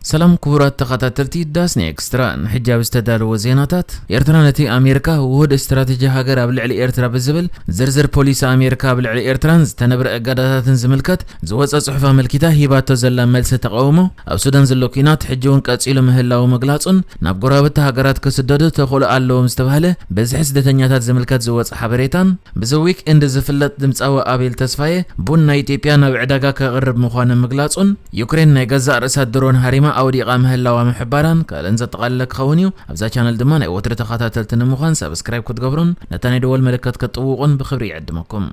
ሰላም ክቡራት ተኸታተልቲ ዳስኒ ኤክስትራ፣ ንሕጂ ኣብ ዝተዳለወ ዜናታት፣ ኤርትራ ነቲ ኣሜሪካ ውሁድ ስትራቴጂ ሃገር ኣብ ልዕሊ ኤርትራ ብዝብል ዝርዝር ፖሊሲ ኣሜሪካ ኣብ ልዕሊ ኤርትራን ዝተነብረ እገዳታትን ዝምልከት ዝወጸ ጽሑፍ ኣመልኪታ ሂባቶ ዘላ መልሲ ተቓውሞ፣ ኣብ ሱዳን ዘሎ ኲናት ሕጂ እውን ቀጺሉ ምህላዉ ምግላጹን፣ ናብ ጎረባብቲ ሃገራት ክስደዱ ተኽእሎ ኣለዎም ዝተባህለ ብዝሒ ስደተኛታት ዝምልከት ዝወጸ ሓበሬታን፣ ብዘ ዊክ ኤንድ ዝፍለጥ ድምጻዊ ኣቤል ተስፋዬ ቡን ናይ ኢትዮጵያ ናብ ዕዳጋ ከቕርብ ምዃኑ ምግላጹን፣ ዩክሬን ናይ ገዛእ ርእሳ ድሮን ሃሪማ ኣውዲቓ ምህላዋ ምሕባራን ካልእን ዘጠቓለለ ክኸውን እዩ። ኣብዛ ቻነል ድማ ናይ ወትሪ ተኸታተልቲ ንምዃን ሳብስክራይብ ክትገብሩን ነታ ናይ ደወል ምልክት ክትጥውቑን ብኽብሪ ይዕድመኩም።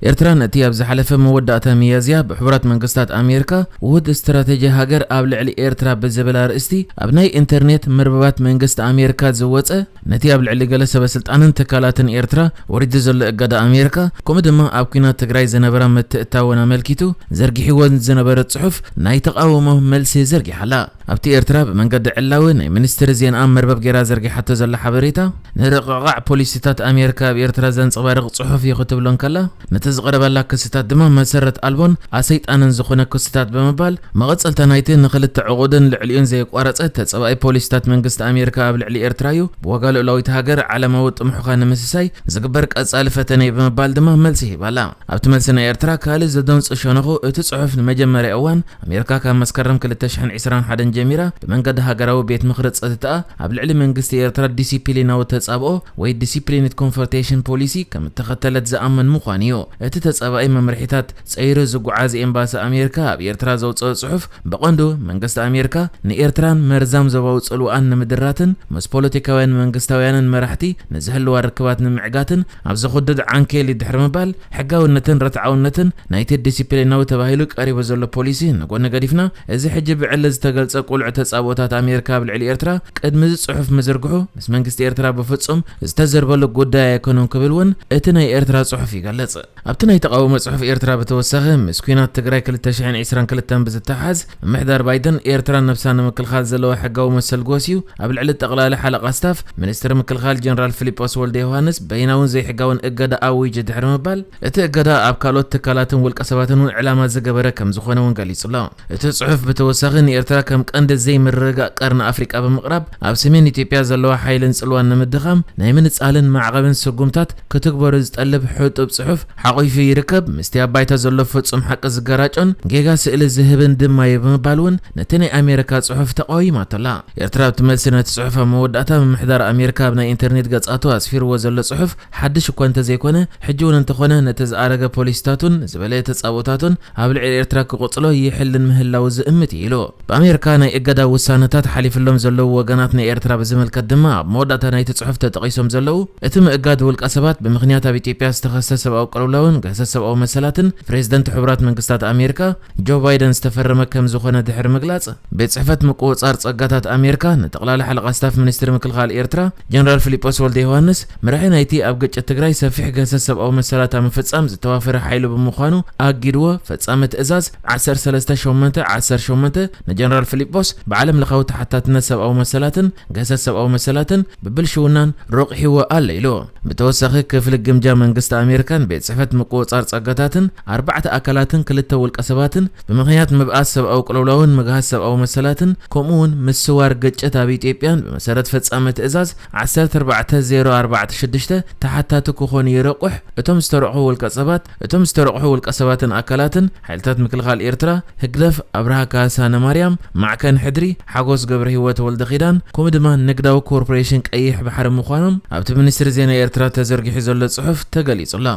ኤርትራ ነቲ ኣብ ዝሓለፈ መወዳእታ ሚያዝያ ብሕቡራት መንግስታት ኣሜሪካ ውሁድ ስትራቴጂ ሃገር ኣብ ልዕሊ ኤርትራ ብዝብል ኣርእስቲ ኣብ ናይ ኢንተርኔት መርበባት መንግስቲ ኣሜሪካ ዝወጸ፣ ነቲ ኣብ ልዕሊ ገለ ሰበ ስልጣንን ትካላትን ኤርትራ ወሪዱ ዘሎ እገዳ ኣሜሪካ፣ ከምኡ ድማ ኣብ ኲናት ትግራይ ዝነበራ ምትእትታውን ኣመልኪቱ ዘርጊሕዎ ዝነበረ ጽሑፍ ናይ ተቓውሞ መልሲ ዘርጊሓ ኣላ። ኣብቲ ኤርትራ ብመንገዲ ዕላዊ ናይ ሚኒስትሪ ዜናኣ መርበብ ጌራ ዘርጊሓቶ ዘላ ሓበሬታ፣ ንርቕቓዕ ፖሊሲታት ኣሜሪካ ኣብ ኤርትራ ዘንጸባርቕ ጽሑፍ እዩ ክትብሎ እንከላ፣ ነቲ ዝቐረበላ ክስታት ድማ መሰረት ኣልቦን ኣሰይጣንን ዝኾነ ክስታት ብምባል፣ መቐጸልታ ናይቲ ንኽልተ ዕቑድን ልዕሊኡን ዘየቋረጸ ተጻባኢ ፖሊሲታት መንግስቲ ኣሜሪካ ኣብ ልዕሊ ኤርትራ እዩ። ብዋጋ ልኡላዊት ሃገር ዓለማዊ ጥሙሕኻ ንምስሳይ ዝግበር ቀጻሊ ፈተነ እዩ ብምባል ድማ መልሲ ሂባላ። ኣብቲ መልሲ ናይ ኤርትራ ካልእ ዘደንጹ ሸነኹ፣ እቲ ጽሑፍ ንመጀመርያ እዋን ኣሜሪካ ካብ መስከረም ክልተ ሽሕን ዕስራን ሓደን ጀሚራ ብመንገዲ ሃገራዊ ቤት ምኽሪ ጸጥታኣ ኣብ ልዕሊ መንግስቲ ኤርትራ ዲሲፕሊናዊ ተጻብኦ ወይ ዲሲፕሊንድ ኮንፈርቴሽን ፖሊሲ ከም እተኸተለት ዝኣምን ምዃኑ እዩ። እቲ ተጻባኢ መምርሒታት ጸይሩ ዝጓዓዝ ኤምባሲ ኣሜሪካ ኣብ ኤርትራ ዘውጽኦ ጽሑፍ፣ ብቐንዱ መንግስቲ ኣሜሪካ ንኤርትራን መርዛም ዞባዊ ጽልዋኣን ንምድራትን ምስ ፖለቲካውያን መንግስታውያንን መራሕቲ ንዝህልዋ ርክባት ንምዕጋትን ኣብ ዝኹድድ ዓንኬል እዩ ድሕሪ ምባል፣ ሕጋውነትን ርትዓውነትን ናይቲ ዲሲፕሊናዊ ተባሂሉ ቀሪቡ ዘሎ ፖሊሲ ንጎኒ ገዲፍና፣ እዚ ሕጂ ብዕሊ ዝተገልጸ ቁሉዕ ተጻብኦታት ኣሜሪካ ኣብ ልዕሊ ኤርትራ ቅድሚ እዚ ጽሑፍ ምዝርግሑ ምስ መንግስቲ ኤርትራ ብፍጹም ዝተዘርበሉ ጉዳይ ኣይኮነን ክብል እውን እቲ ናይ ኤርትራ ጽሑፍ ይገልጽ። ኣብቲ ናይ ተቓውሞ ጽሑፍ ኤርትራ ብተወሳኺ ምስ ኲናት ትግራይ ክልተ ሽሕን ዕስራን ክልተን ብዝተሓዝ ምምሕዳር ባይደን ኤርትራ ነብሳ ንምክልኻል ዘለዋ ሕጋዊ መሰል ጎስዩ ኣብ ልዕሊ ጠቕላሊ ሓለቓ ስታፍ ሚኒስትሪ ምክልኻል ጀነራል ፊሊጶስ ወልደ ዮሃንስ በይናውን ዘይሕጋውን እገዳ ኣዊጁ ድሕሪ ምባል፣ እቲ እገዳ ኣብ ካልኦት ትካላትን ውልቀ ሰባትን እውን ዕላማ ዝገበረ ከም ዝኾነ እውን ገሊጹ ኣሎ። እቲ ጽሑፍ ብተወሳኺ ንኤርትራ ከም ቀንዲ ዘይምርግጋእ ቀርኒ ኣፍሪቃ ብምቕራብ ኣብ ሰሜን ኢትዮጵያ ዘለዋ ሓይልን ጽልዋን ንምድኻም ናይ ምንጻልን ማዕቐብን ስጉምታት ክትግበሩ ዝጠልብ ሕጡብ ጽሑፍ ሓቑፉ ይርከብ። ምስቲ ኣብ ባይታ ዘሎ ፍጹም ሓቂ ዝገራጮን ጌጋ ስእሊ ዝህብን ድማ እዩ ብምባል እውን ነቲ ናይ ኣሜሪካ ጽሑፍ ተቓዊማቶ ኣላ። ኤርትራ ኣብቲ መልሲ ነቲ ጽሑፍ ኣብ መወዳእታ ምምሕዳር ኣሜሪካ ኣብ ናይ ኢንተርኔት ገጻቱ ኣስፊርዎ ዘሎ ጽሑፍ ሓድሽ እኳ እንተዘይኮነ፣ ሕጂ እውን እንተኾነ ነቲ ዝኣረገ ፖሊሲታቱን ዝበለየ ተጻብኦታቱን ኣብ ልዕሊ ኤርትራ ክቕጽሎ ይሕልን ምህላዉ ዝእምት እዩ ኢሉ። ብኣሜሪካ ናይ እገዳ ውሳነታት ሓሊፍሎም ዘለዉ ወገናት ንኤርትራ ብዝምልከት ድማ ኣብ መወዳእታ ናይቲ ጽሑፍ ተጠቒሶም ዘለዉ፣ እቲ ምእጋድ ውልቀ ሰባት ብምኽንያት ኣብ ኢትዮጵያ ዝተኸስተ ሰብኣዊ ቅልውላውን ግህሰት ሰብኣዊ መሰላትን ፕሬዝደንት ሕቡራት መንግስታት ኣሜሪካ ጆ ባይደን ዝተፈረመ ከም ዝኾነ ድሕሪ ምግላጽ፣ ቤት ጽሕፈት ምቁጽጻር ጸጋታት ኣሜሪካ ንጠቕላሊ ሓለቓ ስታፍ ሚኒስትሪ ምክልኻል ኤርትራ ጀነራል ፊሊጶስ ወልደ ዮሃንስ፣ መራሒ ናይቲ ኣብ ግጭት ትግራይ ሰፊሕ ግህሰት ሰብኣዊ መሰላት ኣብ ምፍጻም ዝተዋፈረ ሓይሉ ብምዃኑ ኣጊድዎ። ፈጻሚ ትእዛዝ ዓሰርተ ሰለስተ ሸሞንተ ዓሰርተ ሸሞንተ ንጀነራል ፊሊጶስ ብዓለም ለኻዊ ተሓታትነት ሰብኣዊ መሰላትን ግህሰት ሰብኣዊ መሰላትን ብብልሽውናን ሮቒሕዎ ኣሎ ኢሉ። ብተወሳኺ ክፍሊ ግምጃ መንግስቲ ኣሜሪካን ቤት ጽሕፈት ምቁጽጻር ጸጋታትን ኣርባዕተ ኣካላትን ክልተ ውልቀ ሰባትን ብምኽንያት ምብኣስ ሰብኣዊ ቅልውላውን ምግሃስ ሰብኣዊ መሰላትን ከምኡ እውን ምስዋር ግጭት ኣብ ኢትዮጵያን ብመሰረት ፈጻሚ ትእዛዝ ዓሰርተ ኣርባዕተ ዜሮ ኣርባዕተ ሽዱሽተ ተሓታቲ ክኾኑ ይረቑሕ። እቶም ዝተረቑሑ ውልቀ ሰባት፣ እቶም ዝተረቑሑ ውልቀ ሰባትን ኣካላትን ሓይልታት ምክልኻል ኤርትራ፣ ህግደፍ፣ ኣብርሃ ካሳ ነማርያም፣ ማዕከን ሕድሪ፣ ሓጎስ ገብረ ህይወት ወልደ ኪዳን፣ ከምኡ ድማ ንግዳዊ ኮርፖሬሽን ቀይሕ ባሕሪ ምዃኖም ኣብቲ ሚኒስትሪ ዜና ኤርትራ ተዘርጊሑ ዘሎ ጽሑፍ ተገሊጹ ኣሎ።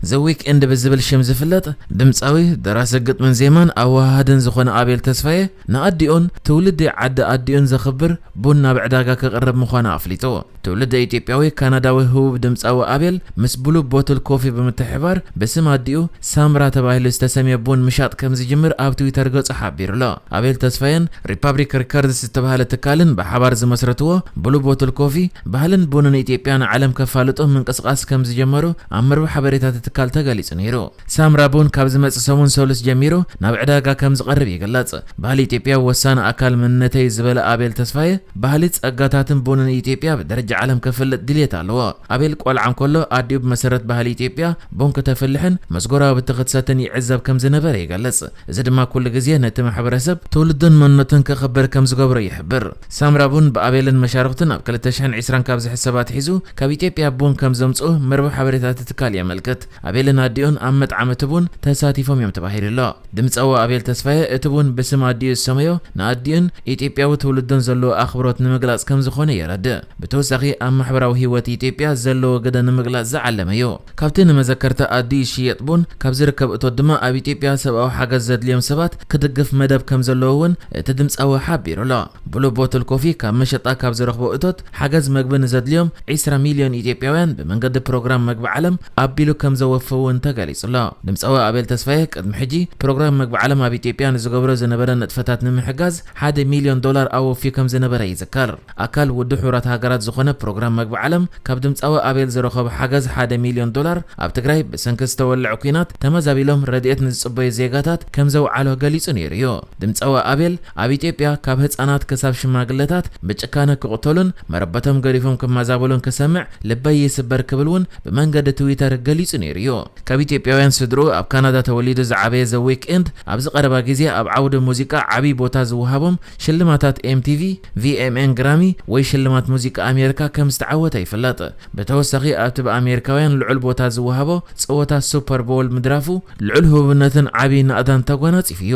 ዘ ዊክ ኤንድ ብዝብል ሽም ዝፍለጥ ድምፃዊ፣ ደራሲ ግጥምን ዜማን ኣወሃሃድን ዝኾነ ኣቤል ተስፋዬ፣ ንኣዲኡን ትውልዲ ዓዲ ኣዲኡን ዘኽብር ቡን ናብ ዕዳጋ ክቕርብ ምዃኑ ኣፍሊጡ። ትውልደ ኢትዮጵያዊ ካናዳዊ ህቡብ ድምፃዊ ኣቤል ምስ ብሉ ቦትል ኮፊ ብምትሕብባር ብስም ኣዲኡ ሳምራ ተባሂሉ ዝተሰምየ ቡን ምሻጥ ከም ዝጅምር ኣብ ትዊተር ገጹ ሓቢሩ ኣሎ። ኣቤል ተስፋዬን ሪፓብሊክ ሪከርድስ ዝተባህለ ትካልን ብሓባር ዝመስረትዎ ብሉ ቦትል ኮፊ፣ ባህልን ቡንን ኢትዮጵያ ንዓለም ከፋልጡ ምንቅስቓስ ከም ዝጀመሩ ኣብ መርበብ ሓበሬታ እቲ ትካል ተገሊጹ ነይሩ። ሳምራ ቡን ካብ ዝመጽእ ሰሙን ሰሉስ ጀሚሩ ናብ ዕዳጋ ከም ዝቐርብ ይግለጽ። ባህሊ ኢትዮጵያ ወሳኒ ኣካል መንነተይ ዝበለ ኣቤል ተስፋዬ፣ ባህሊ፣ ጸጋታትን ቡንን ኢትዮጵያ ብደረጃ ዓለም ከፍልጥ ድልየት ኣለዎ። ኣቤል ቆልዓ እንከሎ ኣዲኡ ብመሰረት ባህሊ ኢትዮጵያ ቡን ክተፍልሕን ምስ ጎረባብቲ ክትሰትን ይዕዘብ ከም ዝነበረ ይገልጽ። እዚ ድማ ኩሉ ግዜ ነቲ ማሕበረሰብ ትውልዱን መንነቱን ከኽብር ከም ዝገብሮ ይሕብር። ሳምራ ቡን ብኣቤልን መሻርኽቱን ኣብ ክልተ ሽሕን ዕስራን ካብ ዝሕሰብ ኣትሒዙ ካብ ኢትዮጵያ ቡን ከም ዘምጽኡ መርበብ ሓበሬታ እቲ ትካል የመልክት። ኣቤልን ኣዲኡን ኣብ መጥዓም እቲ ቡን ተሳቲፎም እዮም ተባሂሉ ኣሎ። ድምጻዊ ኣቤል ተስፋየ እቲ ቡን ብስም ኣዲኡ ዝሰመዮ ንኣዲኡን ኢትዮጵያዊ ትውልዱን ዘለዎ ኣኽብሮት ንምግላጽ ከም ዝኾነ የረድእ። ብተወሳኺ ኣብ ማሕበራዊ ህይወት ኢትዮጵያ ዘለዎ ግደ ንምግላጽ ዝዓለመ እዩ። ካብቲ ንመዘከርታ ኣዲኡ ዝሽየጥ ቡን ካብ ዝርከብ እቶት ድማ ኣብ ኢትዮጵያ ሰብኣዊ ሓገዝ ዘድልዮም ሰባት ክድግፍ መደብ ከም ዘለዎ እውን እቲ ድምጻዊ ሓቢሩ ኣሎ። ብሉ ቦትል ኮፊ ካብ መሸጣ ካብ ዝረኽቦ እቶት ሓገዝ መግቢ ንዘድልዮም ዕስራ ሚልዮን ኢትዮጵያውያን ብመንገዲ ፕሮግራም መግቢ ዓለም ኣቢሉ ከም ዘወፈ እውን ተገሊጹ ኣሎ። ድምጻዊ ኣቤል ተስፋየ ቅድሚ ሕጂ ፕሮግራም መግቢ ዓለም ኣብ ኢትዮጵያ ንዝገብሮ ዝነበረ ንጥፈታት ንምሕጋዝ ሓደ ሚልዮን ዶላር ኣወፍዩ ከም ዝነበረ ይዝከር። ኣካል ውድብ ሕቡራት ሃገራት ዝኾነ ፕሮግራም መግቢ ዓለም ካብ ድምጻዊ ኣቤል ዝረኸቦ ሓገዝ ሓደ ሚልዮን ዶላር ኣብ ትግራይ ብሰንኪ ዝተወልዐ ኲናት ተመዛቢሎም ረድኤት ንዝጽበዩ ዜጋታት ከም ዘውዓሎ ገሊጹ ነይሩ እዩ። ድምጻዊ ኣቤል ኣብ ኢትዮጵያ ካብ ህጻናት ክሳብ ሽማግለታት ብጭካነ ክቕተሉን መረበቶም ገዲፎም ክመዛበሉን ክሰምዕ ልበይ ይስበር ክብል እውን ብመንገዲ ትዊተር ገሊጹ ነይሩ እዩ። ካብ ኢትዮጵያውያን ስድርኡ ኣብ ካናዳ ተወሊዱ ዝዓበየ ዘ ዊክኤንድ ኣብዚ ቀረባ ግዜ ኣብ ዓውዲ ሙዚቃ ዓብዪ ቦታ ዝወሃቦም ሽልማታት ኤምቲቪ፣ ቪኤምኤን ግራሚ ወይ ሽልማት ሙዚቃ ኣሜሪካ ከም ዝተዓወተ ይፍለጥ። ብተወሳኺ ኣብቲ ብኣሜሪካውያን ልዑል ቦታ ዝወሃቦ ጸወታ ሱፐር ቦል ምድራፉ ልዑል ህቡብነትን ዓብዪ ናእዳን ተጓናጺፉ እዩ።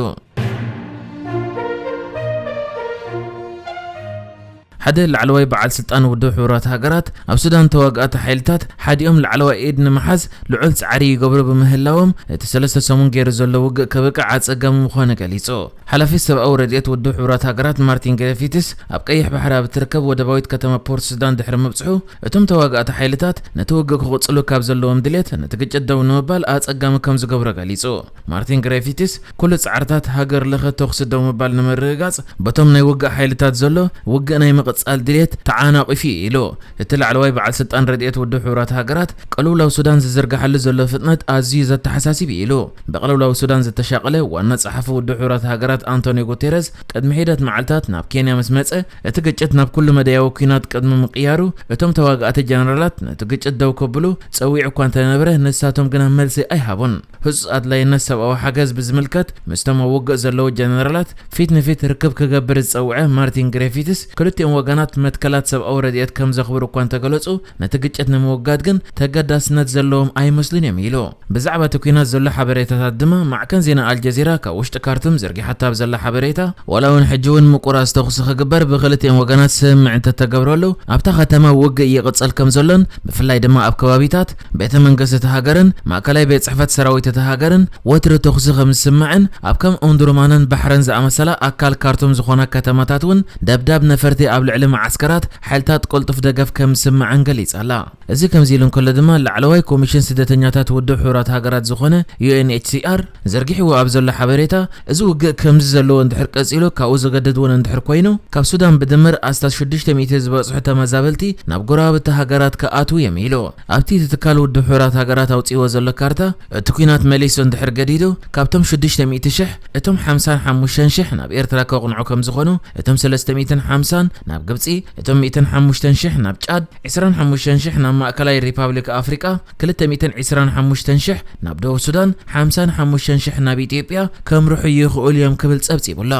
ሓደ ላዕለዋይ በዓል ስልጣን ውድብ ሕቡራት ሃገራት ኣብ ሱዳን ተዋጋእቲ ሓይልታት ሓዲኦም ላዕለዋይ ኢድ ንምሓዝ ልዑል ጻዕሪ ይገብሩ ብምህላዎም እቲ ሰለስተ ሰሙን ገይሩ ዘሎ ውግእ ከብቅዕ ኣጸጋሚ ምዃኑ ገሊጹ። ሓላፊ ሰብኣዊ ረድኤት ውድብ ሕቡራት ሃገራት ማርቲን ግሪፊትስ ኣብ ቀይሕ ባሕሪ ኣብ እትርከብ ወደባዊት ከተማ ፖርት ሱዳን ድሕሪ ምብጽሑ እቶም ተዋጋእቲ ሓይልታት ነቲ ውግእ ክቕጽሉ ካብ ዘለዎም ድሌት ነቲ ግጭት ደው ንምባል ኣጸጋሚ ከም ዝገብሮ ገሊጹ። ማርቲን ግሪፊትስ ኩሉ ጻዕርታት ሃገር ለኸ ተኹሲ ደው ምባል ንምርግጋጽ በቶም ናይ ውግእ ሓይልታት ዘሎ ውግእ ናይ ምቕጻል ድሌት ተዓናቒፉ እዩ ኢሉ። እቲ ላዕለዋይ በዓል ስልጣን ረድኤት ውድብ ሕቡራት ሃገራት ቅልውላው ሱዳን ዝዝርግሓሉ ዘሎ ፍጥነት ኣዝዩ ዘተሓሳሲብ እዩ ኢሉ። ብቅልውላው ሱዳን ዝተሻቐለ ዋና ጸሓፊ ውድብ ሕቡራት ሃገራት ኣንቶኒዮ ጉቴረስ ቅድሚ ሒደት መዓልታት ናብ ኬንያ ምስ መጸ እቲ ግጭት ናብ ኩሉ መደያዊ ኲናት ቅድሚ ምቕያሩ እቶም ተዋጋእቲ ጀነራላት ነቲ ግጭት ደው ከብሉ ጸዊዑ እኳ እንተነበረ ንሳቶም ግና መልሲ ኣይሃቡን። ህጹጽ ኣድላይነት ሰብኣዊ ሓገዝ ብዝምልከት ምስቶም ኣብ ውግእ ዘለዉ ጀነራላት ፊት ንፊት ርክብ ክገብር ዝጸውዐ ማርቲን ግሪፊትስ ክልቲኦም ወገናት መትከላት ሰብኣዊ ረድኤት ከም ዘኽብሩ እኳ እንተገለጹ ነቲ ግጭት ንምውጋድ ግን ተገዳስነት ዘለዎም ኣይመስሉን እዮም ኢሉ። ብዛዕባ እቲ ኲናት ዘሎ ሓበሬታታት ድማ ማዕከን ዜና ኣልጀዚራ ካብ ውሽጢ ካርቱም ዘርጊሓታ ኣብ ዘላ ሓበሬታ ዋላ እውን ሕጂ እውን ምቁራጽ ተኹሲ ክግበር ብክልቲኦም ወገናት ስምምዕ እንተተገብረሉ ኣብታ ከተማ ውግእ ይቕጸል ከም ዘሎን ብፍላይ ድማ ኣብ ከባቢታት ቤተ መንግስቲ እቲ ሃገርን ማእከላይ ቤት ጽሕፈት ሰራዊት እቲ ሃገርን ወትሪ ተኹሲ ከም ዝስማዕን ኣብ ከም ኦምዱርማንን ባሕርን ዝኣመሰላ ኣካል ካርቱም ዝኾና ከተማታት እውን ደብዳብ ነፈርቲ ኣብ ልዕሊ መዓስከራት ሓይልታት ቅልጡፍ ደገፍ ከም ዝስማዕን ገሊጻ ኣላ። እዚ ከምዚ ኢሉ እንከሎ ድማ ላዕለዋይ ኮሚሽን ስደተኛታት ውድብ ሕቡራት ሃገራት ዝኾነ ዩ ኤን ኤች ሲ ኣር ዘርጊሕዎ ኣብ ዘሎ ሓበሬታ እዚ ውግእ ከምዚ ዘለዎ እንድሕር ቀጺሉ ካብኡ ዘገድድ እውን እንድሕር ኮይኑ ካብ ሱዳን ብድምር ኣስታት ሽዱሽተ ሚእቲ ዝበጽሑ ተመዛበልቲ ናብ ጎረባብቲ ሃገራት ክኣትዉ እዮም ኢሉ። ኣብቲ እቲ ትካል ውድብ ሕቡራት ሃገራት ኣውጺእዎ ዘሎ ካርታ እቲ ኲናት መሊሱ እንድሕር ገዲዱ ካብቶም ሽዱሽተ ሚእቲ ሽሕ እቶም ሓምሳን ሓሙሽተን ሽሕ ናብ ኤርትራ ከቕንዑ ከም ዝኾኑ እቶም ሰለስተ ሚእትን ሓምሳን ናብ ግብጺ እቶም ሚእትን ሓሙሽተን ሽሕ ናብ ጫድ ዕስራን ሓሙሽተን ሽሕ ናብ ማእከላይ ሪፓብሊክ ኣፍሪቃ ክልተ ሚእትን ዕስራን ሓሙሽተን ሽሕ ናብ ደቡብ ሱዳን ሓምሳን ሓሙሽተን ሽሕ ናብ ኢትዮጵያ ከምርሑ ይኽእሉ እዮም ክብል ጸብጺቡ ኣሎ።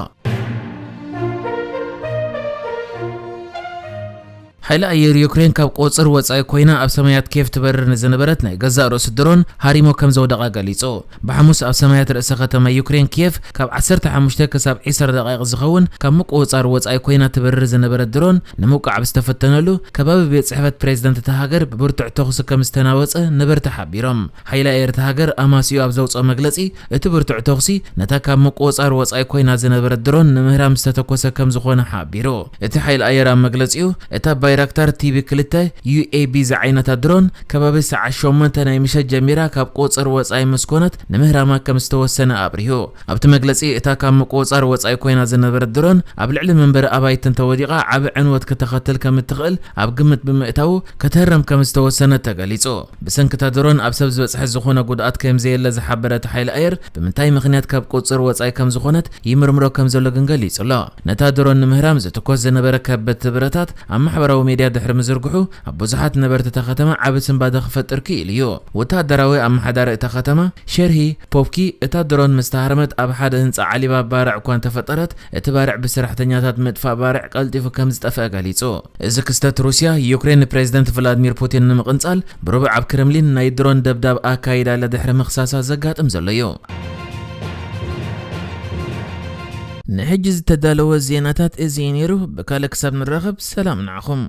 ሓይሊ ኣየር ዩክሬን ካብ ቁጽር ወጻኢ ኮይና ኣብ ሰማያት ኬቭ ትበርር ንዝነበረት ናይ ገዛእ ርእሱ ድሮን ሃሪሞ ከም ዘውደቓ ገሊጹ። ብሓሙስ ኣብ ሰማያት ርእሰ ከተማ ዩክሬን ኪየቭ ካብ ዓሰርተ ሓሙሽተ ክሳብ ዕስራ ደቂቕ ዝኸውን ካብ ምቁጽጻር ወጻኢ ኮይና ትበርር ዝነበረት ድሮን ንምውቃዕ ብዝተፈተነሉ ከባቢ ቤት ጽሕፈት ፕሬዝደንት እታ ሃገር ብብርቱዕ ተኹሲ ከም ዝተናወጸ ነበርቲ ሓቢሮም። ሓይሊ ኣየር እታ ሃገር ኣማስዩ ኣብ ዘውጽኦ መግለጺ እቲ ብርቱዕ ተኹሲ ነታ ካብ ምቁጽጻር ወጻኢ ኮይና ዝነበረት ድሮን ንምህራም ዝተተኮሰ ከም ዝኾነ ሓቢሩ። እቲ ሓይሊ ኣየር ኣብ መግለጺኡ እታ ባይራክታር ቲ ቢ ክልተ ዩ ኤ ቢ ዝዓይነታ ድሮን ከባቢ ሰዓት ሸሞንተ ናይ ምሸት ጀሚራ ካብ ቁጽር ወጻኢ ምስ ኮነት ንምህራማ ከም ዝተወሰነ ኣብሪሁ። ኣብቲ መግለጺ እታ ካብ ምቁጽጻር ወጻኢ ኮይና ዝነበረት ድሮን ኣብ ልዕሊ መንበሪ ኣባይቲ እንተወዲቓ ዓቢ ዕንወት ከተኸትል ከም እትኽእል ኣብ ግምት ብምእታዉ ክትህረም ከም ዝተወሰነ ተገሊጹ። ብሰንኪ እታ ድሮን ኣብ ሰብ ዝበጽሐ ዝኾነ ጉድኣት ከም ዘየለ ዝሓበረ እቲ ሓይሊ ኣየር ብምንታይ ምኽንያት ካብ ቁጽር ወጻኢ ከም ዝኾነት ይምርምሮ ከም ዘሎ ግን ገሊጹ ኣሎ። ነታ ድሮን ንምህራም ዝትኮስ ዝነበረ ከበድቲ ብረታት ኣብ ማሕበራዊ ሜድያ ድሕሪ ምዝርግሑ፣ ኣብ ብዙሓት ነበርቲ እታ ከተማ ዓቢ ስንባደ ክፈጥር ክኢሉ እዩ። ወተሃደራዊ ኣመሓዳሪ እታ ከተማ፣ ሸርሂ ፖፕኪ፣ እታ ድሮን ምስ ተሃርመት ኣብ ሓደ ህንጻ ዓሊባ ባርዕ እኳ እንተፈጠረት፣ እቲ ባርዕ ብሰራሕተኛታት ምጥፋእ ባርዕ ቀልጢፉ ከም ዝጠፍአ ገሊጹ። እዚ ክስተት ሩስያ፣ ዩክሬን ንፕሬዝደንት ቭላድሚር ፑቲን ንምቕንጻል ብረቡዕ ኣብ ክረምሊን ናይ ድሮን ደብዳብ ኣካይዳለ ድሕሪ ምኽሳሳ ዘጋጥም ዘሎ እዩ። ንሕጂ ዝተዳለወ ዜናታት እዚ እዩ ነይሩ። ብካልእ ክሳብ ንራኸብ ሰላም ንዓኹም።